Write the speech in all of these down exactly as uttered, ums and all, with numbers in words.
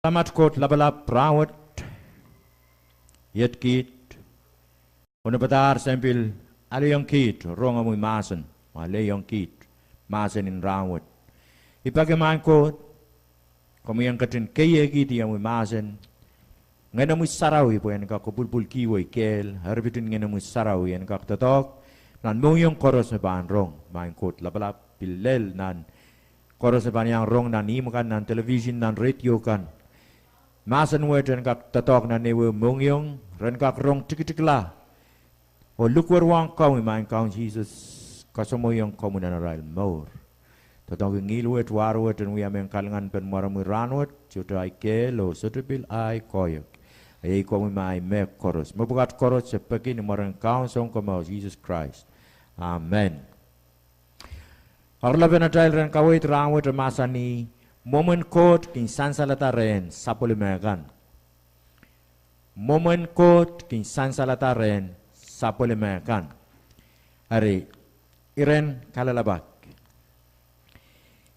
Samat Koht Lapalap, rahnwet iet kiht, onopadahr sen pil alehiong kiht rong omwi mahsen, oh alehiong kiht mahsen en rahnwet. I peki maing Koht, komwi en ketin keiekihdi omwi mahsen Ngehnomwi Sarawi pwe en kak kopwulpwulkihwei kehl, eripit en Ngehnomwi Sarawi en kak doadoahk nan mohngiong koaros me pahn rong, maing Koht Lapalap, pil lel nan koaros me pahn iang rong nan ihmw kan, nan television, nan radio kan. Mahsen wet en kak doadoahk nan ehuehu mohngiong, ren kak rong tikitikla oh likwerwohng komwi, maing Kaun Sises, kasamwoiong komwi nan arail mour. Doadoahngki ngihl wet, war wet en wia mehn kalinganpen mwaromwi rahnwet, sohte ahi kehl oh sohte pil ahi koahiek. Iei komwi me ahi mehkoaros. Mepwukat koaros se peki ni mwaren Kaun Sounkomour Sises Krais. Amen. Oaralapen atail iren kaweid rahnwet e mahsanih, Mwomwen Koht kin sansalada rehn sapwellime kan. Mwomwen Koht kin sansalada rehn sapwellime kan. Eri, iren kalelapak.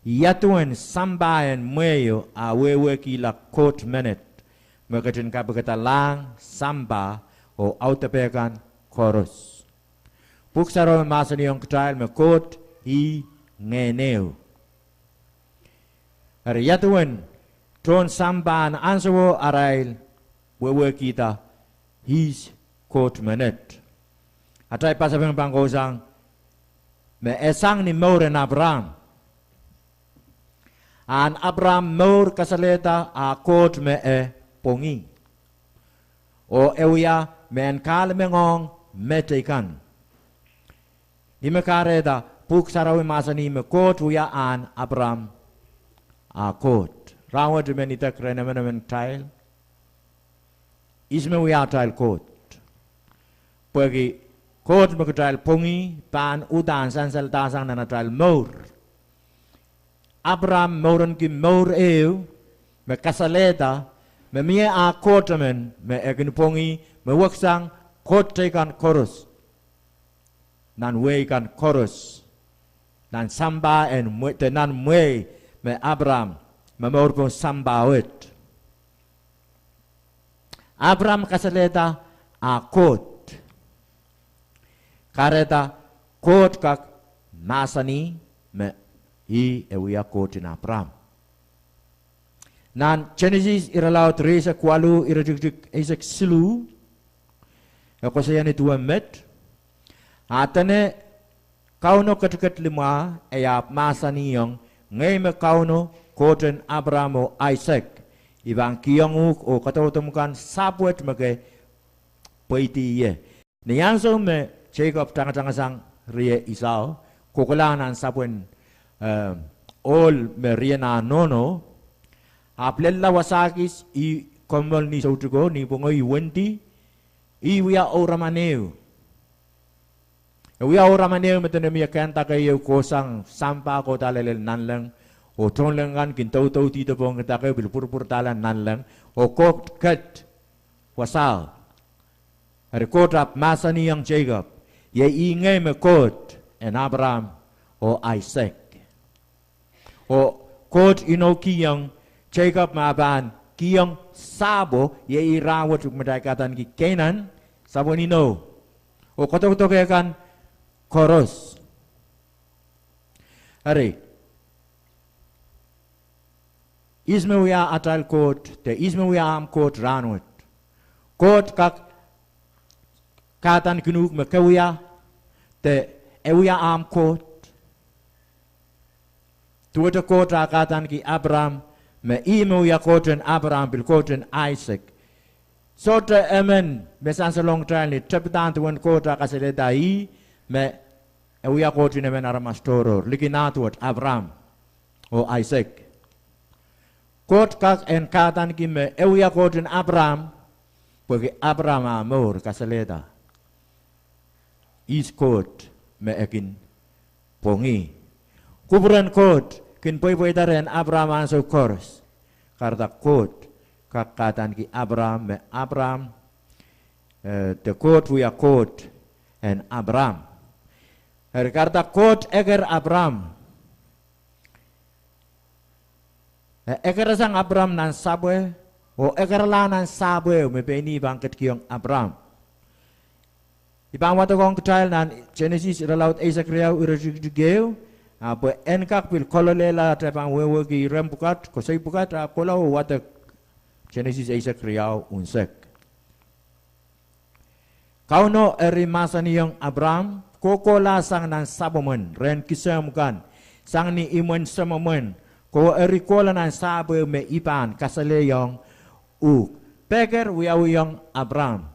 Ia duwen sampah en mwehio a wehwehkihla Koht menet, me ketin kapikada lahng, sampah, oh audepe kan koaros? Pwuhk Sarawi mahsanihong kitail me Koht ih Ngehn ehu. Eri ia duwen tohn sampah en ansouo arail wehwehkihda ihs Koht menet? Atail pasapeng pahn kohsang me e sang ni mour en Apraam. Ahn Apraam mour kasalehda a Koht me e pwongih, oh e wia mehn kahlemengohng mehteikan. Ih me kahrehda Pwuhk Sarawi mahsanih me Koht wia ahn Apraam a Koht. Rahnwet I men idek rehn emenemen kitail, ihs me wia atail Koht? Pwehki Koht me kitail pwongih pahn uhdahn sansaladahsang nan atail mour. Apraam mourenki mour ehu me kasalehda me mie ah Koht emen me e kin pwongih, me weksang koht teikan koaros nan wehi kan koaros, nan sampah en mwe-, de nan mwehi me Apraam momour pohn sampah wet. Apraam kasalehda ah Koht. Kahrehda Koht kak mahsanih me ih e wia Koht en Apraam. Nan Senesis irelaud rieisek waluh, iretikitik eisek siluh, e koasoia ni duwen met, A dene Kauno ketiket limwah, e ahpw mahsanihong, Ngehi me Kauno, Koht en Apraam oh Aisek. I pahn kihong uhk oh kadaudohng kan sahpw wet me ke pweidi ie. Ni ansou me Jacob tangatangasang rie Esau, kohkohlahng nan sapwen, eh, ohl me rie nah nohno, ahpw lella wasa kis, ih kommoal ni soutiko, ni pwongo ih wendi, ih wia ouraman ehu. E wia ouraman ehu me dene mie kehn dake ieu kohsang sampah kohda lel nanleng, oh tohnleng kan kin doudoudihdo pohn dake pil pwurupwurdahla nanleng, oh Koht ket wasao. Eri Koht ahpw mahsanihong Jacob, Iei ngehi me Koht en Apraam oh Aisek. Oh Koht inoukihong Jacob me e pahn kihong sahpwo, iei ih rahnwet me kitail kahdaneki Kenan, sapwen inou, oh koadokedoke kan koaros. Eri, ihs me wia atail Koht, de ihs me wia ahmw Koht rahnwet? Koht kak kahdaneki uhk me ke wia, de e wia ahmw Koht? Duwehte Koht ah kahdaneki Apraam, me ih me wia Koht en Apraam, pil Koht en Aisek. Sohte emen me sansalohng kitail ni tepida duwen Koht ah kasalehda ih me e wia Koht en emen aramas tohrohr, likin ahd wet Apraam oh Aisek. Koht kak en kahdaneki me e wia Koht en Apraam, pwehki Apraam ah mour kasalehda ihs Koht me e kin pwongih. Kupwuren Koht kin pweipweida rehn Apraam ansou koaros. Kahrehda Koht kak kahdaneki Apraam me Apraam, eh, de Koht wia Koht en Apraam. Eri kahrehda Koht eker Apraam. E ekerasang Apraam nan sapwe, Oh ekerlahng nan sahpw ehu me pein ih pahn ketikihong Apraam. I pahn wadekohng kitail nan Senesis irelaud eisek riau iretikitik ehu, ahpw en kak pil kololehla atail pahn wehwehki iren pwukat, koasoi pwukat, a kohla oh wadek Senesis eisek riau unsek. Kauno eri mahsanihong Apraam, kohkohla sang nan sapwomwen rehn kisehmw kan, sang ni imwen semwomwen, kowe eri kohla nan sahpw ehu me I pahn kasalehiong uhk. Peker wiawihong Apraam.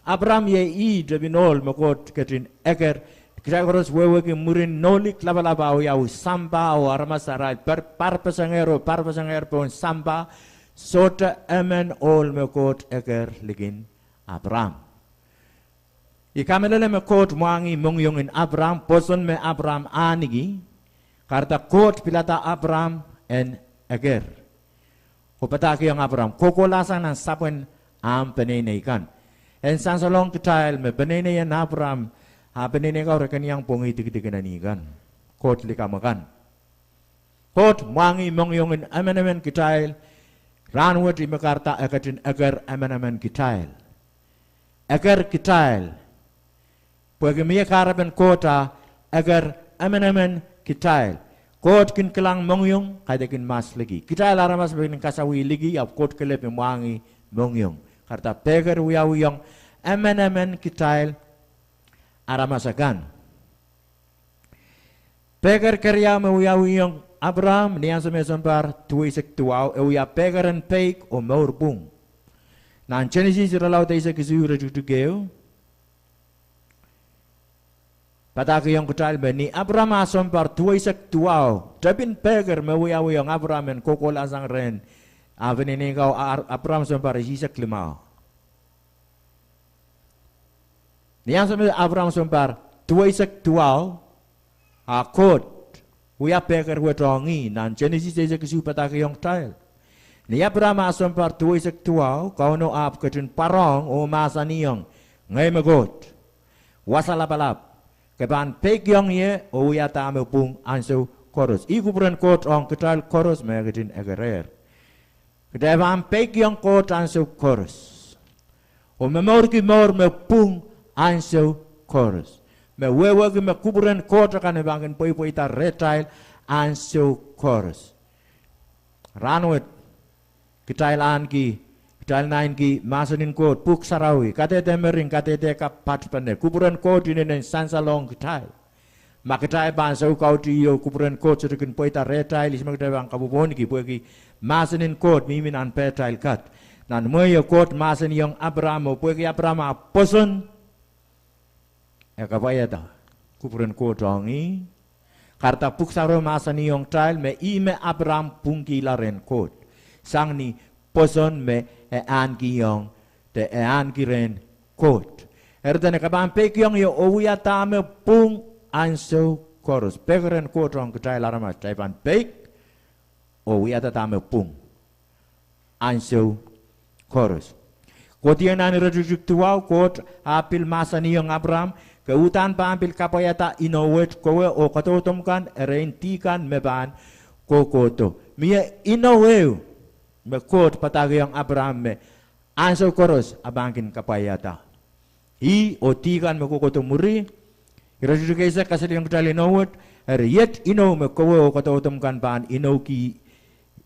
Apraam iei ih tepin ohl me Koht ketin eker. Kitail koaros wehwehki mwurin Nolik lapalap a wiawi sampah oh aramas arail par, parpesengehr oh parpesengehr pohn sampah, sohte emen ohl me Koht eker likin Apraam. I kamehlele me Koht mwahngih mohngiong en Apraam, pwoson me Apraam ahniki, kahrehda Koht pilada Apraam en eker oh padahkihong Apraam, kohkohla sang nan sapwen ahmw peneinei kan. En sansalohng kitail me peneinei en Apraam, a peneinei kau re kin iang pwongih dikedik en eni kan, Koht likamw akan. Koht mwahngih mohngiong en emenemen kitail. Rahnwet I men kahrehda e ketin eker emenemen kitail. Eker kitail. Pwehki mie kahrepen Koht a eker emenemen kitail. Koht kin kilang mohngiong, kaidehn kin mas liki. Kitail aramas me kin kasawih liki, ahpw Koht kelehpw me mwahngih mohngiong. Kahrehda peker wiawihong emenemen kitail aramas akan. Peker keriau me wiawihong Apraam ni ansou me sounpar duweisek duwau, e wia pekeren peik oh mour pwung. Nan Senesis irelaud eisek isuh iretikitik ehu, padahkihong kitail me ni Apraam a sounpar duweisek duwau, tepin peker me wiawihong Apraam en kohkohla sang rehn, a peneinei kau, Apraam sounpar isisek limau. Ni ansou me Apraam sounpar duweisek duwau, a Koht wia peker wet ong ih. Nan Senesis eisek isuh padahkihong kitail, ni Apraam a sounpar duweisek duwau, Kauno ahpw ketin pwarohng oh mahsanihong, Ngehi me Koht Wasa Lapalap. Ke pahn peikiong ie oh wia dahme pwung ansou koaros. Ih kupwuren Koht ong kitail koaros me e ketin ekerehr. Kitail pahn peikiong Koht ansou koaros oh momourki mour me pwung ansou koaros, me wehwehki me kupwuren Koht akan me pahn kin pweipweida rehtail ansou koaros. Rahnwet kitail ahneki, kitail naineki mahsen en Koht, Pwuhk Sarawi, kadehde mering, kadehde kapw, patpene. Kupwuren Koht inenen sansalohng kitail. Ma kitail pahn soukautih oh kupwuren Koht sohte kin pweida rehtail, ihs me kitail pahn kapwopwohnki? Pwehki mahsen en Koht mihmi nan pehtail kat. Nan mwehi Koht mahsanihong Apraam, oh pwehki Apraam ah pwoson, e kapwaiada kupwuren Koht ong ih. Kahrehda Pwuhk Sarawi mahsanihong kitail me ih me Apraam pwungkihla rehn Koht, sang ni pwoson me e ahnekiong, de e ahneki rehn Koht. Eri dene ke pahn peikiong ie oh wia dahme pwung ansou koaros. Pekeren Koht ong kitail aramas, kitail pahn peik oh wiahda dahme pwung ansou koaros. Kohdihong nan iretikitik duwau, Koht ahpw pil mahsanihong Apraam, Ke uhdahn pahn pil kapwaiada inou wet, kowe oh kadaudohmw kan, erein dih kan me pahn kohkohdo. Mie inou ehu me Koht padahkihong Apraam me ansou koaros e pahn kin kapwaiada. Ih oh dih kan me kohkohdo mwuri. Iretikitik eisek kasalehiong kitail inou wet, Eri iet inou me kowe oh kadaudohmw kan pahn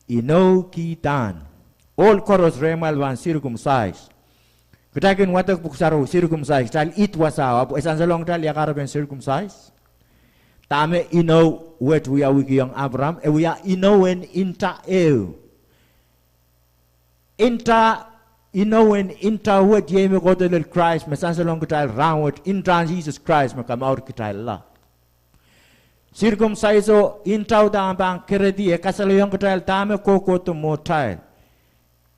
inoukihda. Ohl koaros rehmwail pahn circumcise. Kitail kin wadek Pwuhk Sarawi circumcise, kitail ih wasao, ahpw e sansalohng kitail ia kahrepen circumcise. Dahme inou wet wiawikiong Apraam, e wia inou en nta ehu. Nta, inou en nta wet iei me kohdo lel Krais, me sansalohng kitail rahnwet, ntahn Sises Krais me kamour kitailla. Circumciso, ntauda pahn keredi, e kasalehiong kitail dahme kohkohdo mwohtail,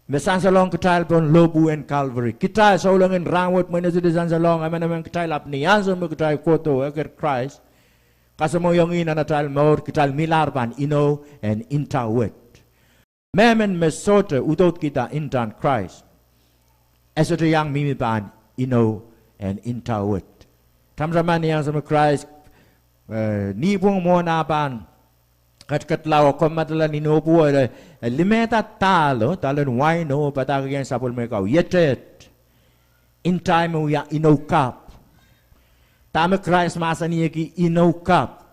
me sansalohng kitail pohn lohpwu en Calvary. Kitail souleng en rahnwet, mwein e sohte sansalohng emenemen kitail, ahpw ni ansou me kitail kohdo eker Krais, kasamwohiong ih nan atail mour, kitail milahr pahn inou en nta wet. Mehmen me sohte udoudkihda ntahn Krais, e sohte iang mihmi pahn inou en nta wet. Tamataman ni ansou me Krais, eh, nipwong mwohn ah pahn Ketiket lao, komw medila ni nohpwuo, e limehda dahlo, dahlen waino, padahkihong sapwellimomwi kau, ieteet. Nta me wia inou kapw. Dahme Krais mahsanihki inou kapw.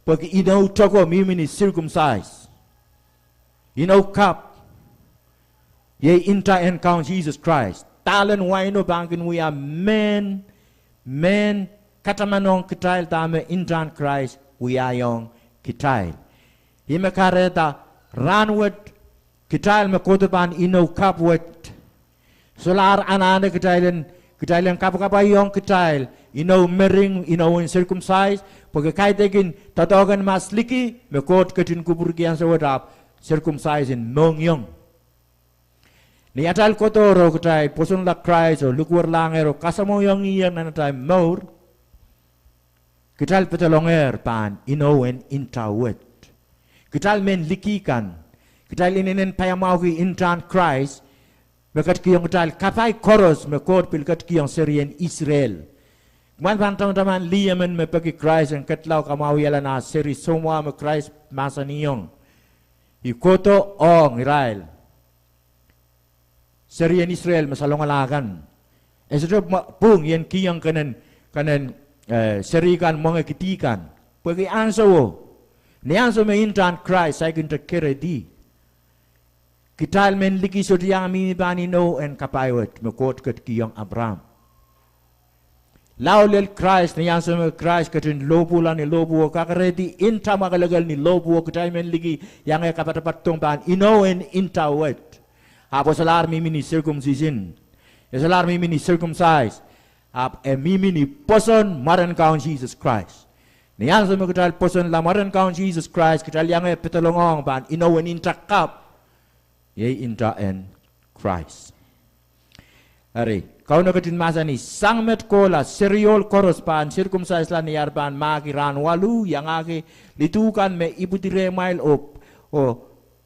Pwehki inou toko mihmi ni circumcise. Inou kapw. Iei nta en Kaun Sises Krais. Dahlen waino pahn kin wia mehn, mehn katamanong kitail dahme ntahn Krais wiahiong kitail. Ih me kahrehda rahnwet kitail me kohdo pahn inou kapw wet. Solahr anahne kitail en, kitail en kapakapaiong kitail, inou mering, inou en circumcise, pwehki kaidehkin doadoahk en mas liki, me Koht ketin kupwurki ansou wet ahpw circumcise en mohngiong. Ni atail kohdohr oh kitail pwosonla Krais oh likwerlahng oh kasamwohng ih nan atail mour, kitail pedolongehr pahn inou en nta wet. Kitail mehn liki kan, kitail inenen paiamwahuki ntahn Krais, me ketikihong kitail kapai koaros me Koht pil ketikihong serien Israel. Kumwail pahn tamataman lih emen me peki Krais en ketla oh kamwahuiala nah seri soumwahu me Krais mahsanihong. I kohdo ong irail serien Israel me salongala kan. E sohte pwung ien kihong kenen, kenen, eh, seri kan mwenge kidi kan. Pwehki ansouo, ni ansou me ntahn Krais saikinte kerehdi, kitail mehn liki sohte iang mihmi pahn inou en kapai wet me Koht ketikihong Apraam. Lao lel Krais, ni ansou me Krais ketin lohpwuhla ni lohpwuo, kakerehdi nta mwakelekel ni lohpwuo, kitail mehn liki iang kapatapat dohng pahn inou en nta wet. Ahpw e solahr mihmi ni circumcision. E solahr mihmi ni circumcise. Ahpw e mihmi ni pwoson mwaren Kaun Sises Krais. Ni ansou me kitail pwosonla mwaren Kaun Sises Krais, kitail iang pedolongohng pahn inou en nta kapw. Iei nta en Krais. Eri, Kauno ketin mahsanih, sang met kohla, seri ohl koaros pahn circumcisela ni ar pahn mahki rahn waluh, iangahki lidu kan me ipwidi rehmwail oh, oh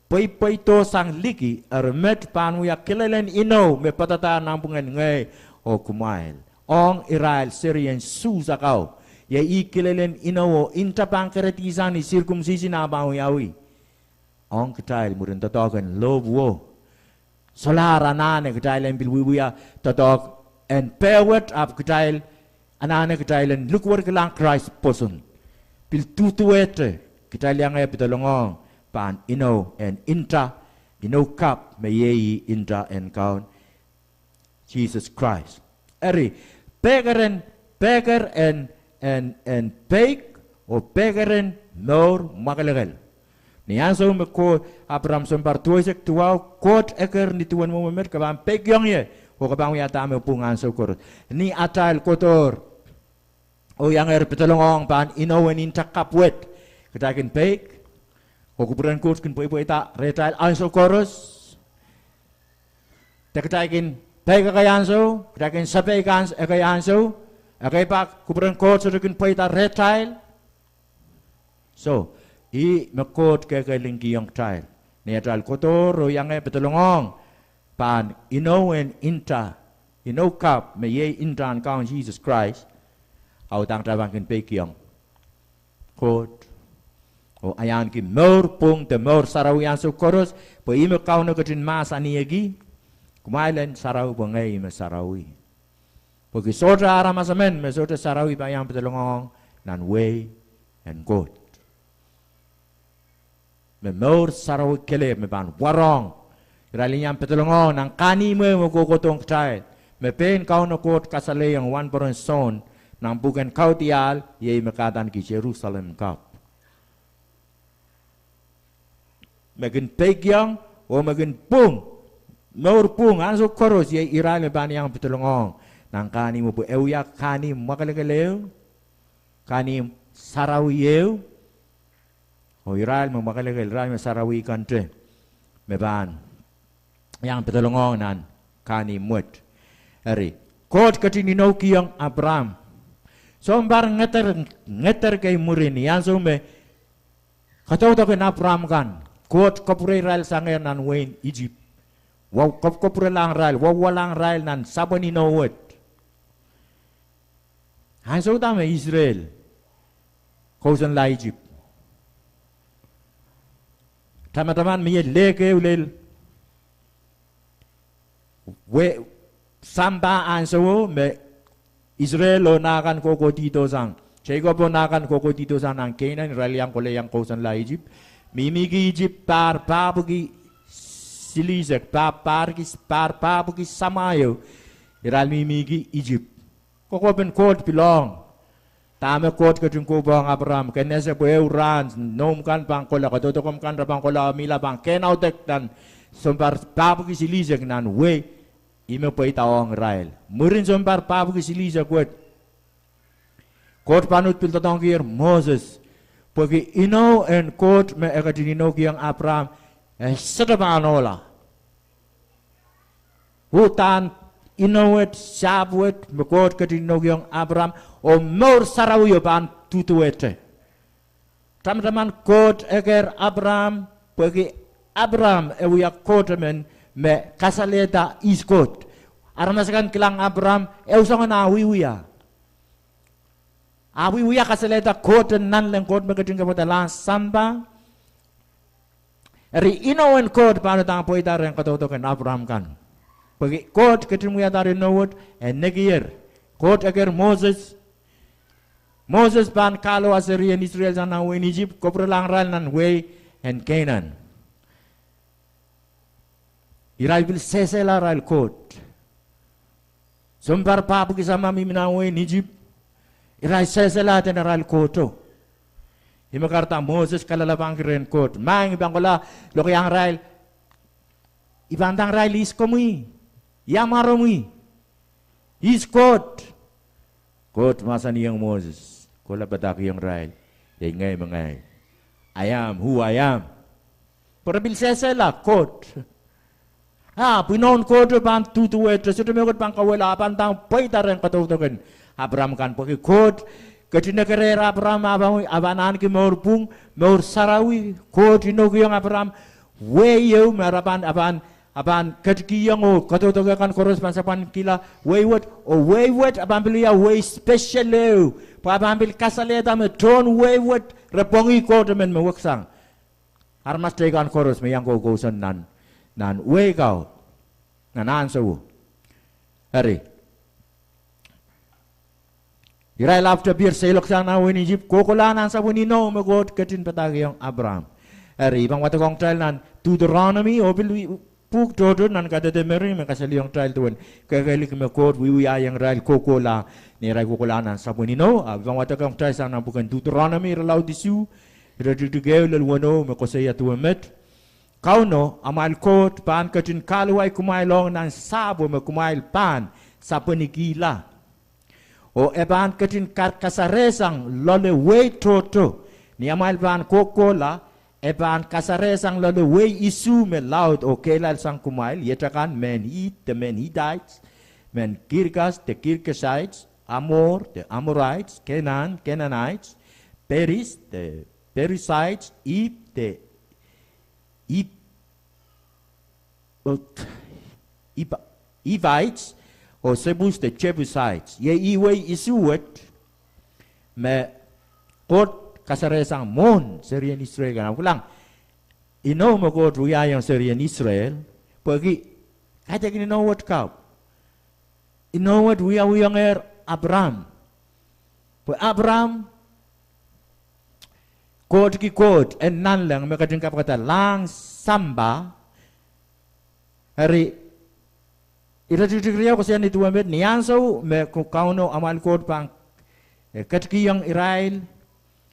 pweipweidosang liki, eri met pahn wia kilelen inou me padadahr nanpwungen ngehi oh kumwail. Ong irail serien Suhs akau, iei ih kilelen inou oh nta pahn kerehdihsang ni circumcision ah pahn wiawi. Ong kitail mwurin doadoahk en lohpwuo, solahr anahne kitail en pil wiewia doadoahk en peh wet, ahpw kitail anahne kitail en likwerlahng Krais pwoson. Pil duduwehte kitail iang pedolongohng pahn inou en nta, inou kapw me iei nta en Kaun Sises Krais. Eri, pehker en, pehker en, en, en peik, oh pehker en mour mwakelekel. Ni ansou me Koht, Apraam sounpar duweisek duwau, Koht eker ni duwen mwomwen met, ke pahn peikiong ie, oh ke pahn wia dahme pwung ansou koaros. Ni atail kohdohr oh iang pedolongohng pahn inou en nta kapw wet, kitail kin peik, oh kupwuren Koht kin pweipweida rehtail ansou koaros. De kitail kin peik ekei ansou, kitail kin sapeik ekei ansou, ekei pak kupwuren Koht sohte kin pweida rehtail. Soh, ih me Koht kehkehlingkihong kitail. Ni atail kohdohr oh iang pedolongohng pahn inou en nta, inou kapw me iei ntahn Kaun Sises Krais, a udahn kitail pahn kin peikiong Koht oh ahiahnki mour pwung de mour sarawi ansou koaros, pwe ih me Kauno ketin mahsanihki, kumwail en sarawi pwe ngehi me sarawi. Pwehki sohte aramas emen me sohte sarawi pahn iang pedolongohng nan wehi en Koht. Me mour sarawi kelehpw me pahn warohng irail en iang pedolongohng nan kahnimw me kohkohdohng kitail, me pein Kauno Koht kasalehiong wahnpoaron Sohn nan pwuken Kaudiahl, iei me kahdaneki Serusalem kapw. Me kin peikiong oh me kin pwung, mour pwung ansou koaros, iei irail me pahn iang pedolongohng nan kahnimw, pwe e wia kahnimw mwakelekel ehu, kahnimw sarawi ehu, oh irail me mwakelekel, irail me sarawi kante, me pahn iang pedolongohng nan kahnimw wet. Eri, Koht ketin inoukihong Apraam. Sounpar ngeder, ngeder kei mwurin, ni ansou me kadaudok en Apraam kan, Koht kapwureirail sangehr nan wehin Isip. Wa, kapwukapwurelahng irail, wauwalahng irail nan sapwen inou wet. Ansou da me Israel kousoanla Isip? Tamataman mie lehk ehu lel, we, sampah ansouo me Israel oh nah kan kohkohdihdo sang, Jacob oh nah kan kohkohdihdo sang nan Canaan, irail iang kohla iang kousoanla Isip. Mihmihki Isip pahr pahpwiki silihsek, pahr, pahr pahpwiki samwa ieu, irail mihmihki Isip. Kokohpen Koht pil ong. Dahme Koht ketin kohpwahng Apraam, ke ese pwe ehu rahn noumw kan pahn kohla, kadaudokomw kan re pahn kohla, mihla pahn kehnaudek nan sounpar pahpwiki silihsek nan wehi, ihme pweida ong irail. Mwurin sounpar pahpwiki silihsek wet, Koht pahn uhd pil doadoahngkier Moses, pwehki inou en Koht me e ketin inoukiong Apraam, e sohte pahn ohla. Uhdahn inou wet, sahpw wet me Koht ketin inoukiong Apraam, oh mour sarawio pahn duduwehte. Tamataman Koht eker Apraam, pwehki Apraam e wia Koht emen me kasalehda ihs Koht. Aramas akan kilang Apraam, ehu soangen ah wiewia. Ah wiewia kasalehda Koht en nanleng, Koht me ketin kapwaiada lahng sampah. Eri inou en Koht pahn uhdahn pweida rehn kadaudoken Apraam kan. Pwehki Koht ketin wiadahr inou wet, e nekier. Koht eker Moses. Moses pahn kahluwa serien Israel sang nan wehin Isip, kapwurelahng irail nan wehi en Canaan. Irail pil sehsehla irail Koht. Sounpar pahpwiki samwa mihmi nan wehin Isip, irail sehsehla eden arail Kohto. Ihme kahrehda Moses kalelapak rehn Koht, Maing, I pahn kohla lokaia irail, I pahn ndahng irail ihs komwi, ia mwaromwi, ihs Koht. Koht mahsanihong Moses, Kohla padahkihong irail, Iei ngehi me ngehi. I am who I am. Pwe re pil sehsehla Koht. Ahpw inou en Kohto pahn duduwehte, sohte mehkot pahn kauwehla, ah pahn uhdahn pweida rehn kadaudoken Apraam kan, pwehki Koht ketin ekerehr Apraam, ah pahn, ah pahn ahneki mour pwung, mour sarawi. Koht inoukiong Apraam wehi ehu me e pahn, ah pahn ketikihong, oh kadaudoke kan koaros pahn sapwankihla wehi wet, oh wehi wet ah pahn pil wia wehi special ehu, pwe ah pahn pil kasalehda me tohn wehi wet re pwongih Koht emen me weksang. Aramas teikan koaros me iang kouson nan, nan wehi kau, nan ansouo. Eri irail ahpw appear seiloaksang nan wehin Isip, kohkohla nan sapwen inou me Koht ketin padahkihong Apraam. Eri I pahn wadekohng kitail nan Deuteronomy, oh pil pwuhk tohto nan Kadehde Mering me kasalehiong kitail duwen kehkehlik me Koht wiewiahiong irail kohkohla ni arail kohkohla nan sapwen inou. Ahpw I pahn wadekohng kitail sang nan pwuken Deuteronomy irelaud isuh, iretikitik ehu lel weneu me koasoia duwe met: Kauno amwail Koht pahn ketin kahluwa kumwail ong nan sahpwo me kumwail pahn sapwenikihla. Oh e pahn ketin ka-, kasarehsang loale wehi tohto. Ni amwail pahn kohkohla, e pahn kasarehsang loale wehi isuh me laud oh kehlail sang kumwail, iet akan, mehn Hit de mehn Hittites, mehn Girgas de Girgasites, Amor de Amorites, Kenan, Canaanites, Peris de Perisites, Ip de Ip-, Hivites, oh Sebus de Jebusites. Iei wehi isuh wet me Koht kasarehsang mwohn serien Israel kan. Ahpw kilang, inou me Koht wiahiong serien Israel, pwehki kaidehkin inou wet kapw. Inou wet wiawihongehr Apraam. Pwe Apraam, Koht ki Koht en nanleng me ketin kapwaiada lahng sampah. Eri, iretikitik riau koasoia duwe met: Ni ansou me K-, Kauno amwail Koht pahn, eh, ketikihong irail,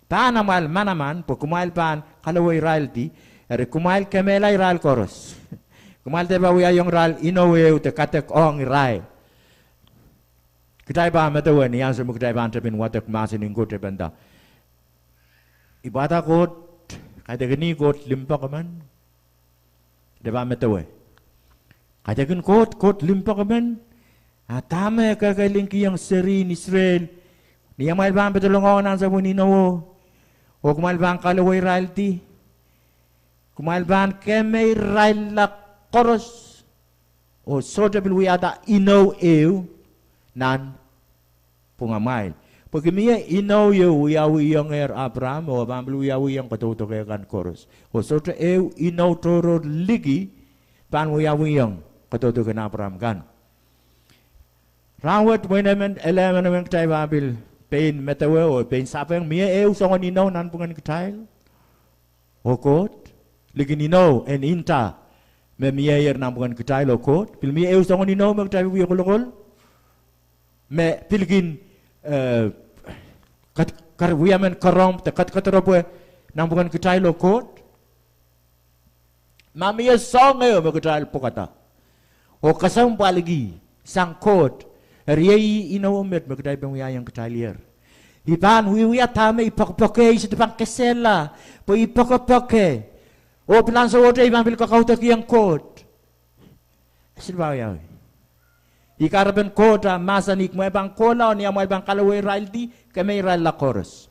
pahn amwail manaman pwe kumwail pahn kalowe iraildi, eri kumwail kemehla irail koaros. Kumwail dehr pahn wiahiong irail inou ehu de kadek ong irail. Kitail pahn medewe ni ansou me kitail pahn tepin wadek mahsen en Koht, e pahn nda, I pahda Koht, kaidehkin ih Koht limpoak emen. Kitail pahn medewe, kaidehkin Koht, Koht limpoak emen. A dahme e kehkehlingkihong serien Israel? Ni amwail pahn pedolong nan sapwen inowo, oh kumwail pahn kalowe iraildi, kumwail pahn kemeirailla koaros, oh sohte pil wiahda inou ehu nan pwungamwail. Pwehki mie inou ieu wiawihongehr Apraam, oh pahn pil wiawihong kadaudoke kan koaros. Oh sohte ehu inou tohrohr liki pahn wiawihong kadaudoken Apraam kan. Rahnwet mwein emen, ele emenemen kitail pahn pil pein medewe oh pein sapeng, mie ehu soangen inou nanpwungen kitail oh Koht, likin inou en nta me mieier nanpwungen kitail oh Koht. Pil mie ehu soangen inou me kitail pil wie kolokol, me pil kin, eh, kat-, kar-, wia men karom de kadkadro pwe nanpwungen kitail oh Koht. Ma mie soahng ehu me kitail pwukada oh kesempwalki sang Koht, eri iei inou met me kitail pahn wiahiong kitailehr. I pahn wiewia dahme I poakepoake, I sohte pahn kesehla, pwe I poakepoake. Oh pil ansowohte I pahn pil kakaudokiong Koht. Ese pahn wiawi. Ih kahrepen Koht ah mahsanih, kumwail pahn kohla oh ni amwail pahn kalowe irail di, kemeirailla koaros.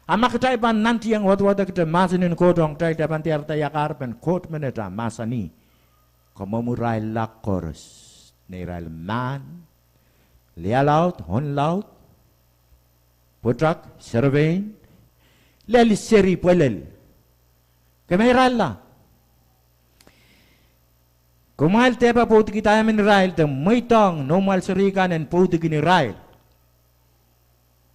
A ma kitail pahn nantihong wadawadek de mahsen en Koht ong kitail, kitail pahn diarada ia kahrepen Koht menet ah mahsanih: Komw irailla koaros, neirail mahn, lialaud, onlaud, pwutak, serepein, lel seri pwelel. Kemeirailla. Kumwail dehpa pwoudikihda emen irail de mweidohng noumwail seri kan en pwoudikin irail.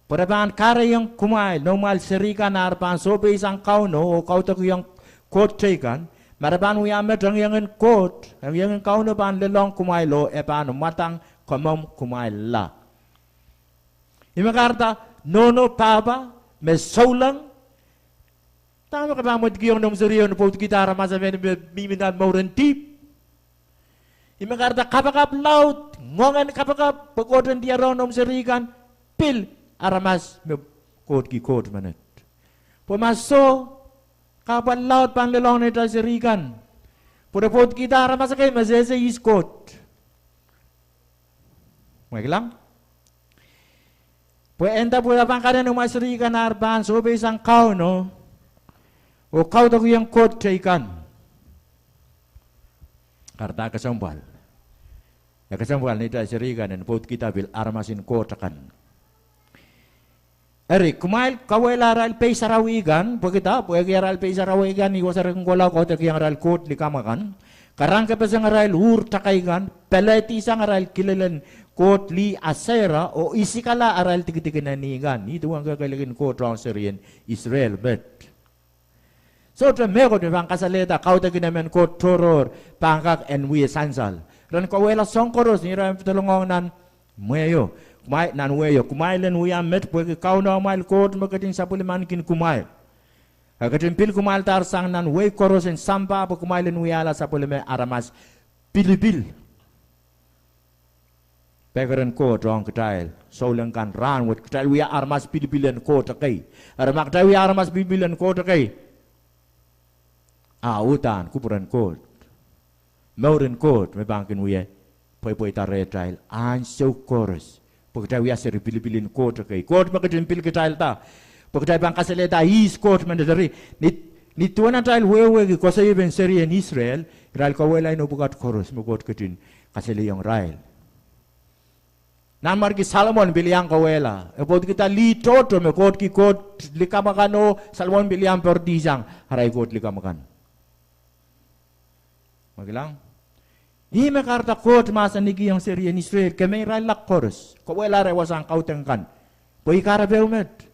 Pwe re pahn kahrehiong kumwail noumwail seri kan ar pahn sohpeisang Kauno oh kaudokiong koht teikan, ma re pahn wia met, engiengen Koht, engiengen Kauno pahn lelohng kumwail oh e pahn mwadang komomw kumwailla. Ih me kahrehda nohno pahpa me souleng, dahme ke pahn mweidohng noumw serio ni pwoudikihda aramas emen me mihmi nan mouren dihp? Ih me kahrehda kapakap laud, ngoangen kapakap, pwe Koht en diarohng noumw seri kan pil aramas me kohtki koht menet. Pwe ma soh, kahpwal laud pahn lelohng neitail seri kan, pwe re pwoudikihda aramas ekei me sehse ihs Koht. Mwein kilang? Pwe e nda pwe e pahn kahrehiong noumwail seri kan ar pahn sohpeisang Kauno oh kaudokiong koht teikan. Kahrehda kesempwal. E kesempwal neitail seri kan en pwoudikihda pil aramas en Koht akan. Eri, kumwail kauwehla arail pei sarawi kan, pwehki dah, pwehki arail pei sarawi kan, ih wasa re kin kohla kaudokiong arail koht likamw akan, karangkepeseng arail uhr takai kan, pelehdihsang arail kilelen koht lih Asera, oh isikala arail dikedik en eni kan. Ih duwen kehkehlik en Koht ong serien Israel met. Sohte mehkot me pahn kasalehda kaudokin emen koht tohrohr pahn kak en wie sansal. Ren kauwehla soahng koaros ni irail pedolongohng nan mwehio, kumwail, nan wehio, kumwail en wia met pwehki Kauno amwail Koht me ketin sapwellimaniki kumwail. E ketin pil kumwaildahr sang nan wehi koaros en sampah pwe kumwail en wiahla sapwellime aramas pilipil. Pekeren Koht ong kitail souleng kan rahnwet, kitail wia aramas pilipil en Koht ekei. Eri ma kitail wia aramas pilipil en Koht ekei, a uhdahn kupwuren Koht, mouren Koht me pahn kin wie pweipweida rehtail ansou koaros. Pwe kitail wia seri pilipil en Koht ekei, Koht me ketin pil kitailda, pwe kitail pahn kasalehda ihs Koht menet. Eri, ni, ni duwen atail wehwehki koasoiepen serien Israel, irail kauwehla inou pwukat koaros me Koht ketin kasalehiong irail. Nanmwarki Solomon pil iang kauwehla, e pwoudikihda lih tohto me kohtki koht likamw akan oh Solomon pil iang poardihsang arail koht likamw akan. Mwein kilang? Ih me kahrehda Koht mahsanikiong serien Israel, kemeirailla koaros, kauwehla arail wasahn kaudok kan, pwe ih kahrepe met,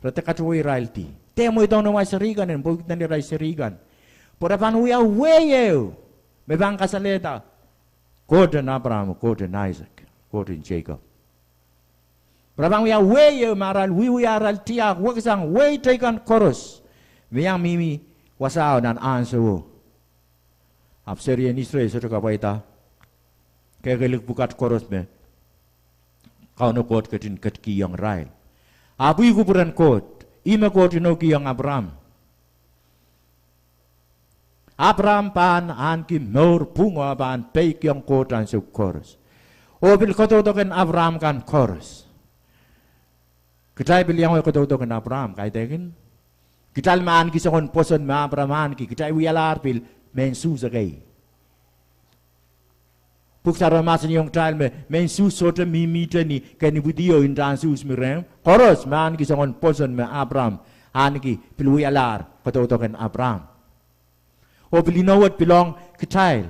re dehr katowe irail di. Dehr mweidohng noumwail seri kan en pwoudikihda irail seri kan, pwe re pahn wia wehi ehu me pahn kasalehda Koht en Apraam, Koht en Aisek, Koht en Seikop. Re pahn wia wehi ehu me arail wiewia arail tiahk weksang wehi teikan koaros me iang mihmi wasao nan ahnsowo. Ahpw serien Israel sohte kapwaiada kehkehlik pwukat koaros me Kauno Koht ketin ketikihong irail. Ahpw ih kupwuren Koht, ih me Koht inoukihong Apraam. Apraam pahn ahneki mour pwung oh pahn peikiong Koht ansou koaros, oh pil kadaudoken Apraam kan koaros. Kitail pil iang wia kadaudoken Apraam, kaidehkin? Kitail me ahneki soangen pwoson me Apraam ahneki, kitail wialahr pil mehn Suhs ekei. Pwuhk Sarawi mahsanihong kitail me mehn Suhs sohte mihmihte ni kin ipwidi oh ntahn Suhs mi rehmw. Koaros me ahneki soangen pwoson me Apram ahneki pil wialahr koadoadoaken Apram. Oh pil inou wet pil ong kitail.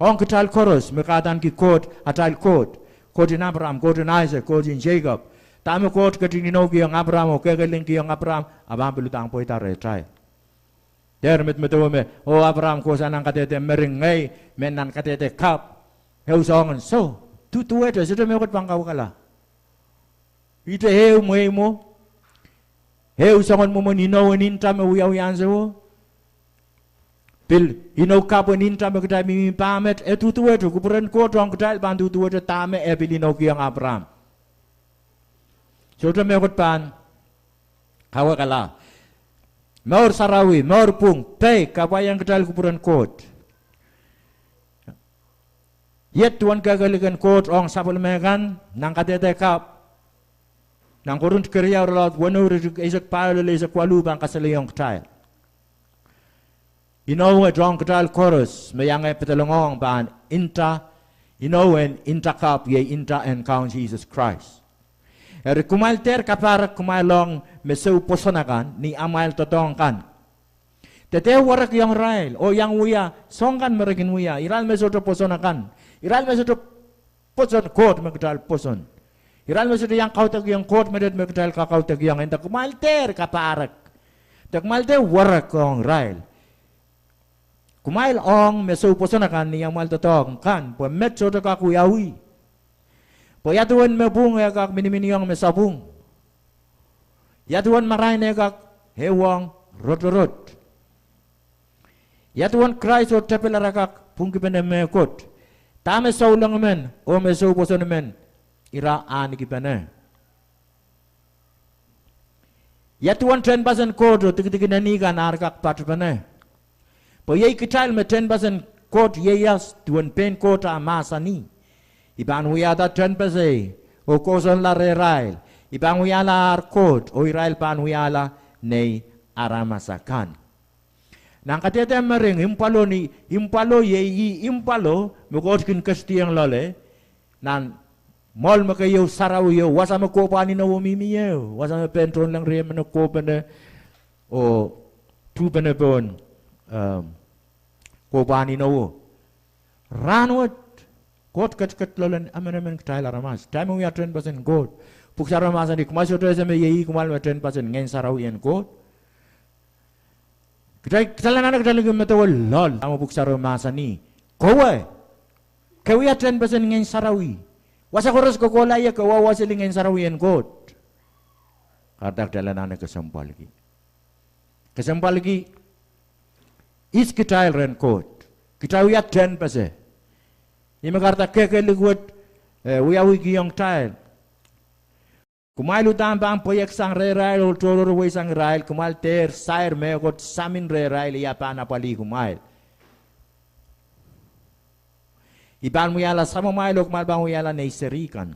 Ong kitail koaros me kahdaneki Koht atail Koht, Koht en Apram, Koht en Aisek, Koht en Seikop. Dahme Koht ketin inoukihong Apram oh kehkehlingkihong Apram, a pahn pil uhdahn pweida rehtail. Dehr medemedewe me, oh Apram, kosonned nan kadehde mering, ngehi mehn nan kadehde kapw. Ehu soangen, soh, duduwehte, sohte mehkot pahn kawekala. Ihte ehu mwehi mwo, ehu soangen mwomwen inou en nta me wiawi ansowo. Pil inou kapw en nta me kitail mihmi pah met, e duduwehte, kupwuren Koht ong kitail pahn duduwehte dahme e pil inoukihong Apram. Sohte mehkot pahn kawekala. Mour sarawi, mour pwung, pei, kapwaiahng kitail kupwuren Koht. Iet duwen kehkehlik en Koht ong sapwellime kan nan kadehde kapw, nan Korint keriau, irelaud weneu, iretikitik eisek pahieu lel eisek waluh, pahn kasalehiong kitail. Inou wet ong kitail koaros me iang pedelong ong pahn nta, inou en nta kapw, iei nta en Kaun Sises Krais. Eri kumwail dehr kapahrek kumwail ong me soupwoson akan ni amwail doadoahk kan. De dehr werekiong irail oh iang wia soahng kan me re kin wia, irail me sohte pwoson akan, irail me sohte pwoson Koht me kitail pwoson, irail me sohte iang kaudokiong Koht menet me kitail kakaudokiong. Nda kumwail dehr kapahrek, de kumwail dehr werek ong irail. Kumwail ong me soupwoson akan ni amwail doadoahk kan, pwe met sohte kak wiawi. Pwe ia duwen me pwung e kak miniminiong me sapwung? Ia duwen marain e kak ehuong rotorot? Ia duwen Krais oh tepil ara kak pwungkipene mehkot? Dahme souleng men oh me soupwoson men ira ahnekipene? Ia duwen tehnpasen Koht oh dikedik en eni kan ar kak patpene? Pwe iei kitail me tehnpasen Koht ieias, duwen pein Koht ah mahsanih: I pahn wiahda tehnpasei oh kousoanla rehrail; I pahn wiahla ar Koht, oh irail pahn wiahla nei aramas akan. Nan kadehde mering, impwalo ni, impwalo iei ih impwalo me Koht kin ketidiong loale. Nan mwoahl me keieu sarawi o, wasa me kohpwahn inowo mihmi ehu, wasa me pein tohnleng riemen kohpene oh tuhpene pohn, ehm, kohpwahn inowo. Rahnwet, Koht ketiket loalen emenemen kitail aramas. Kitail me wia tehnpasen Koht. Pwuhk Sarawi mahsanih, kumwail sohte ese me iei ih kumwail me tehnpasen Ngehn Sarawi en Koht? Kitail, kitail anahne kitail kin medewe loal dahme Pwuhk Sarawi mahsanih. Kowe, ke wia tehnpasen Ngehn Sarawi. Wasa koaros ke kohla ie, ke wawaseli Ngehn Sarawi en Koht. Kahrehda kitail anahne kesempwalki. Kesempwalki ihs kitail rehn Koht. Kitail wia tehnpase. Ih me kahrehda kehkehlik wet, eh, wiawihkihong kitail. Kumwail uhdahn pahn pweieksang rehrail oh tohrohrweisang irail, kumwail dehr sair mehkot samin rehrail, ia pahn apwalih kumwail? I pahn wiahla samamwail oh kumwail pahn wiahla nei seri kan.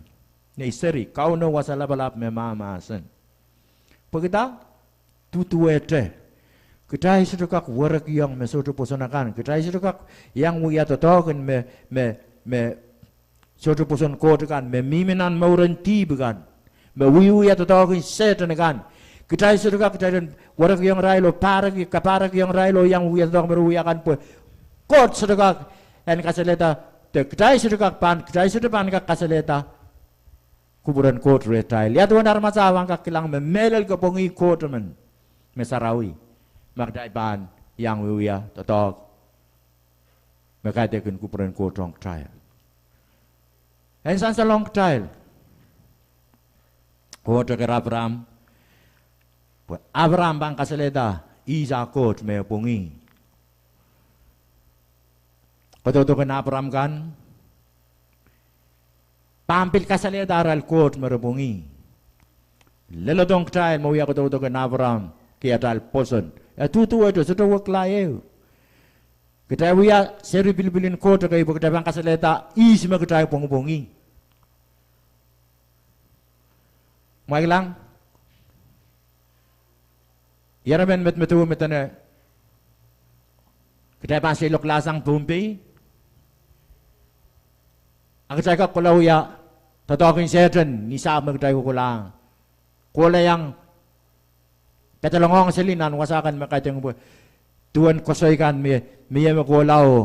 Nei seri, Kauno Wasa Lapalap me mahmahsen. Pwekida? Duduwehte. Kitail sohte kak werekiong me sohte pwoson akan. Kitail sohte kak iang wia doadoahk en me, me, me sohte pwoson Koht akan me mihmi nan mouren dihp akan, me wiewia doadoahk en Sehdan akan. Kitail sohte kak, kitail en werekiong irail oh pahrek, kapahrek ong irail oh iang wia doadoahk me re wia kan pwe Koht sohte kak en kasalehda, de kitail sohte kak pahn, kitail sohte pahn kak kasalehda kupwuren Koht rehtail. Ia duwen aramas ah pahn kak kilang me mehlel kopwongih Koht emen me sarawi ma kitail pahn iang wiewia doadoahk me kaidehkin kupwuren Koht ong kitail? En sansalong kitail, Koht eker Apraam, pwe Apraam pahn kasalehda ihs ah Koht me e pwongih. Kodoukodoken Apraam kan pahn pil kasalehda arail Koht me re pwongih. Leledohng kitail me wia kodoukodoken Apraam ki atail pwoson. E duduwehte, sohte wekila ehu. Kitail wia seri pilipil en Koht ekei pwe kitail pahn kasalehda ihs me kitail pwongipwongih. Mwail kilang, ieremen medemedewe me dene kitail pahn seiloaklahsang Pohnpei. Kitail kak kohla wia doadoahk en Sehdan ni sahpw me kitail kokolahng, kohla iang pedolong seli nan wasa kan me kaidehn pwe duwen koasoi kan me, me mie me kohla oh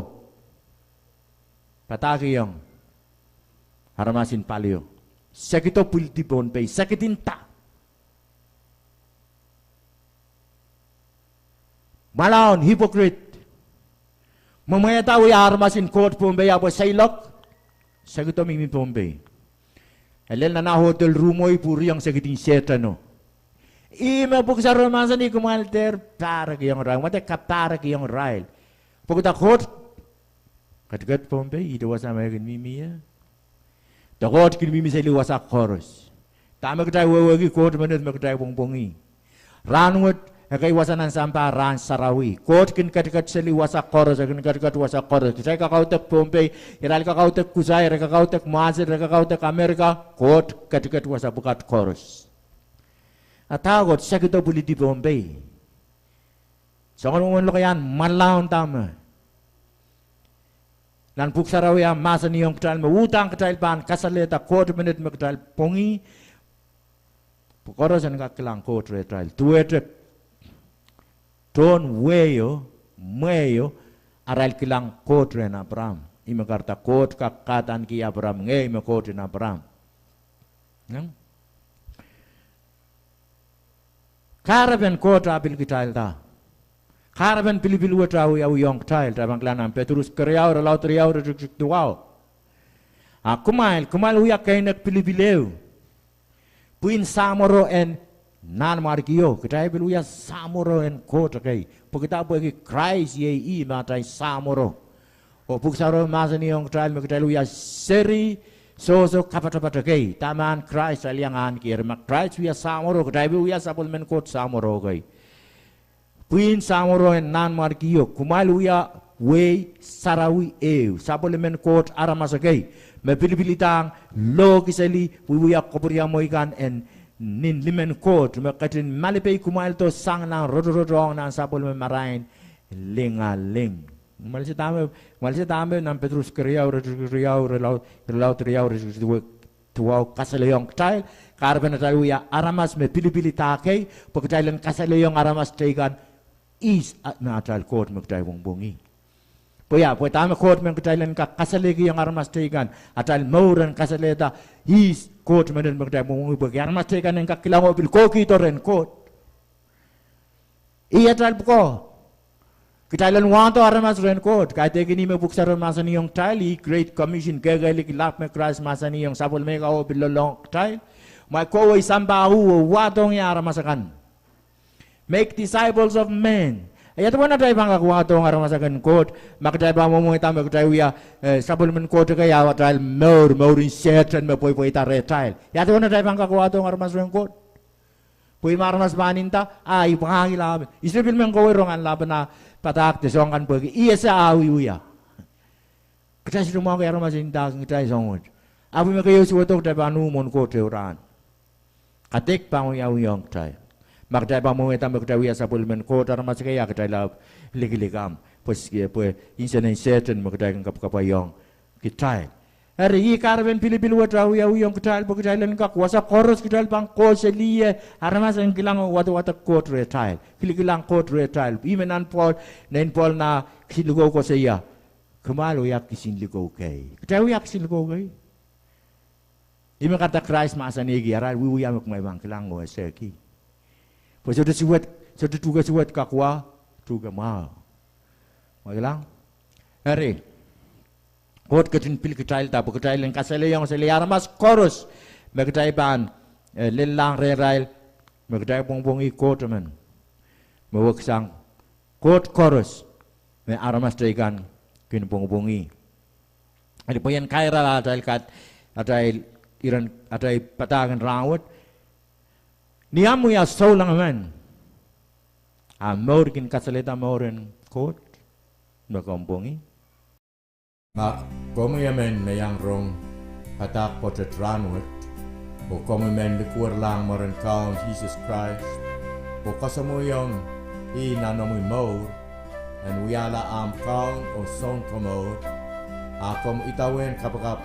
padahkihong aramas en palio. Sekido pwilidi Pohnpei, sekidinda. Mwalaun, hypocrite. Mwemwehda wia aramas en Koht Pohnpei, ahpw seiloak, sekido mihmi Pohnpei. E lel nan ah hotel room oh pwuriong sekidin Sehdano. Ihme pwuhk sarawio mahsanih kumwail dehr pahrekiong irail, kumwail dehr kapahrekiong irail. Pwehki Koht ketiket Pohnpei, ihte wasa me e kin mihmi ie. De Koht kin mihmi seli wasa koaros. Dahme kitail wehwehki, Koht menet me kitail pwongpwongih. Rahnwet, ekei wasa nan sampah rahn sarawi. Koht kin ketiket seli wasa koaros, e kin ketiket wasa koaros. Kitail kakaudok Pohnpei, irail kakaudok Kusai, re kakaudok Mwahsel, re kakaudok Amerika, Koht ketiket wasa pwukat koaros. A dahkot, sekido pwilidi Pohnpei. Soangen mwomwen lokaiahn mwalaun dahme nan pwuhk sarawio mahsanihong kitail me uhdahn kitail pahn kasalehda Koht menet me kitail pwongih, pwe koaros en kak kilang Koht rehtail. Duwehte tohn wehio, mwehio, arail kilang Koht rehn Apraam. Ihme kahrehda Koht kak kahdaneki Apraam, ngehi me Koht en Apraam. Kahrepen Koht ah pil kitailda. Kahrepen pilipil wet ah wiawihong kitail, kitail pahn kilang nan Petrus keriau, irelaud riau, iretikitik duwau. A kumwail, kumwail wia keinek pilipil ehu, pwihn samworo en nanmwarkio. Kitail pil wia samworo en Koht ekei. Pwehki dah? Pwehki Krais iei ih me atail samworo. Oh pwuhk sarawio mahsanihong kitail me kitail wia seri sohso kapatapat ekei. Dahme ahn Krais, kitail iang ahneki. Eri ma Krais wia samworo, kitail pil wia sapwellimen Koht samworo kei. Pwihn samworo en nanmwarkio, kumwail wia wehi sarawi ehu, sapwellimen Koht aramas ekei, me pilipilidahng lohkiseli wiewia kapwuriamwei kan en nin limen Koht, me ketin malipei kumwaildo sang nan rotorotohng nan sapwellime marain lingaling. Kumwail se dahme, kumwail se dahme nan Petrus keriau, iretikitik riau, irelaud, irelaud riau, iretikitik duwau kasalehiong kitail, kahrepen atail wia aramas me pilipilida kei, pwe kitail en kasalehiong aramas teikan ihs, a, me atail Koht me kitail pwongpwongih. Pwe ia, pwe dahme Koht men kitail en kak kasalehiong aramas teikan, atail mour en kasalehda ihs Koht menet me kitail pwongpwongih, pwehki aramas teikan en kak kilang oh pil kohkihdo rehn Koht. Ih atail pwukoa. Kitail en wahdo aramas rehn Koht. Kaidehkin ih me pwuhk sarawio mahsanihong kitail, ih Great Commission, kehkehlik lap me Krais mahsanihong sapwellime ka oh pil lelohng kitail, kumwail kohwei sampah uh oh wahdohng ia aramas akan. Make disciples of men. Ia duwen atail pahn kak wahdohng aramas akan Koht, ma kitail pahn mwomwehda me kitail wia, eh, sapwellimen Koht ekei, a atail mour, mourin Sehdan me pweipweida rehtail? Ia duwen atail pahn kak wahdohng aramas rehn Koht? Pwe ih me aramas pahn nda, a, I pwangahkihla, I sohte pil men kohwei rongen lapen ah padahk de soahng kan pwehki I ese ah wiewia. Kitail sohte mwahuki aramas en ndahki kitail soahng wet. Ahpw ih me keieu suwedo, kitail pahn uh mwohn Koht ehu rahn. Kadeik pahn wiawihong kitail. Ma kitail pahn mwomwehda me kitail wia sapwellimen Koht aramas ekei, a kitail ahpw likilik ahmw, pwe, pwe insenen Sehdan me kitail kin kapwakapwaiong kitail. Eri ih kahrepen pilipil wet ah wiawihong kitail, pwe kitail en kak wasa koaros kitail pahn kohseli ie aramas en kilang oh wadawad Koht rehtail, kilikilang Koht rehtail. Ih me nan Pohl, nein Pohl nah kisin likou koasoia, kumwail wia kisin likou kei. Kitail wia kisin likou kei. Ih me kahrehda Krais mahsanihki, arail wiewia me kumwail pahn kilang oh eseki. Pwe sohte suwed, sohte tuhke suwed kak wa, tuhke mwahu. Kumwail kilang? Eri, Koht ketin pil kitailda pwe kitail en kasalehiong seli aramas koaros me kitail pahn, eh, lellahng rehrail, me kitail pwongpwongih Koht emen, me weksang Koht koaros me aramas teikan kin pwongpwongih. Eri pwe I en kairala atail kat, atail iren, atail padahk en rahnwet: Ni ahmw wia souleng emen, ahmw mour kin kasalehda mouren Koht me komw pwongih? Ma komwi emen me iang rong padahk pwoatet rahnwet, oh komwi men likwerlahng mwaren Kaun Sises Krais, oh kasamwoiong ih nan omwi mour en wiahla ahmw Kaun oh Sounkomour, a komw idawehn kapakap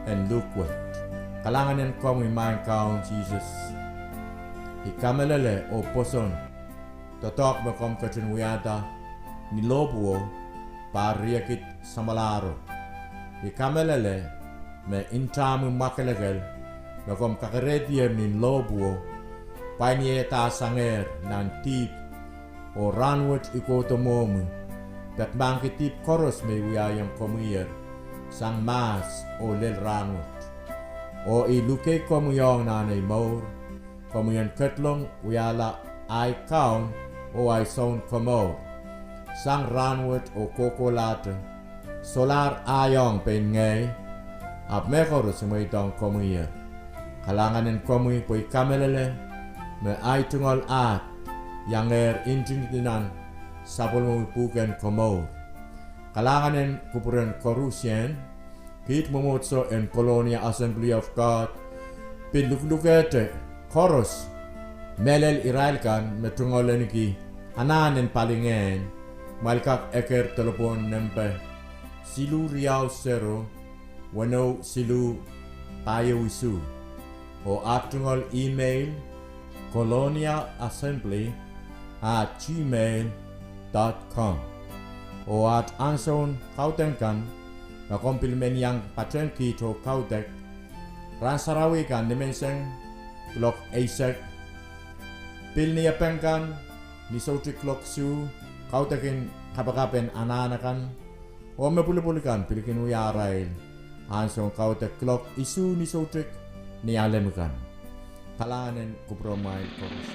en luhk wet. Kalahngan en komwi Maing Kaun Sises. I kamehlele oh pwoson doadoahk me komw ketin wiahda ni lohpwuo, pahr riekid samwalahro. I kamehlele me ntahmwi mwakelekel me komw kakerehdier ni lohpwuo, pwain ie dahsangehr nan dihp, oh rahnwet I kohdo mwohmwi, peki mahkpen dihp koaros me I wiahiong komwier, sang mahs oh lel rahnwet. Oh I luke komwi ong nan ei mour, komwi en ketlong wiahla ahi Kaun oh ahi Sounkomour. Sang rahnwet oh kohkohlahte, solahr ahi ong pein ngehi, ahpw mehkoaros I mweidohng komwier. Kalahngan en komwi pwe I kamehlele me ahi tungoal ahd iangehr ntingdi nan sapwellimomwi pwuhken komour. Kalahngan en kupwuren koarusie, kiht mwomwohdiso en Colonia Assembly of God, pil luhlukehte koaros, mehlel irail kan me tungoal ahneki anahn en palingehn, kumwail kak eker delepwohn nempe siluh riau sero, weneu siluh, pahieu isuh. Oh aht tungoal email, colonia assembly at gmail dot com. Oh aht ansoun kaudok kan, ma komw pil men iang patehng kiht oh kaudok, rahn sarawi kan nimenseng kuloak eisek, pil ni epeng kan ni soutik kuloak isuh, kaudokin kapakap en anahn akan, oh me pwulopwul kan pil kin wia arail ansoun kaudok kuloak isuh ni soutik ni alem kan. Kalahngan en kupwuromwail koaros.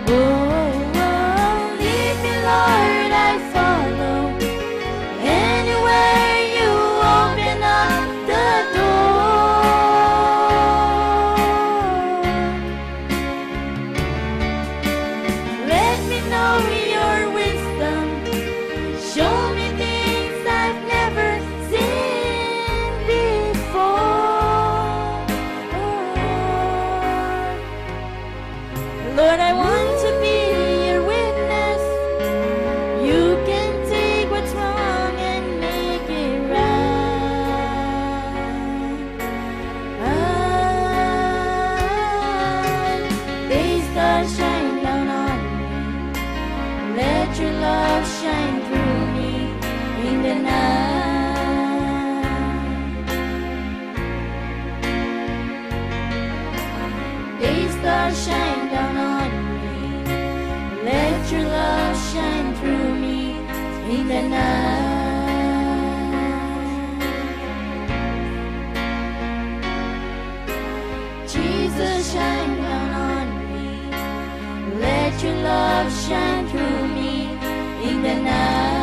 Oh, oh, lead me, Lord, I follow. Anywhere you open up the door. Let me know your wisdom. Show me things I've never seen before. Lord, I want to be your witness. You can take what's wrong and make it right. Ah, day star, shine down on me. Let your love shine through me in the night. Day star, shine down on me. Let your love shine through me in the night. Jesus, shine down on me. Let your love shine through me in the night.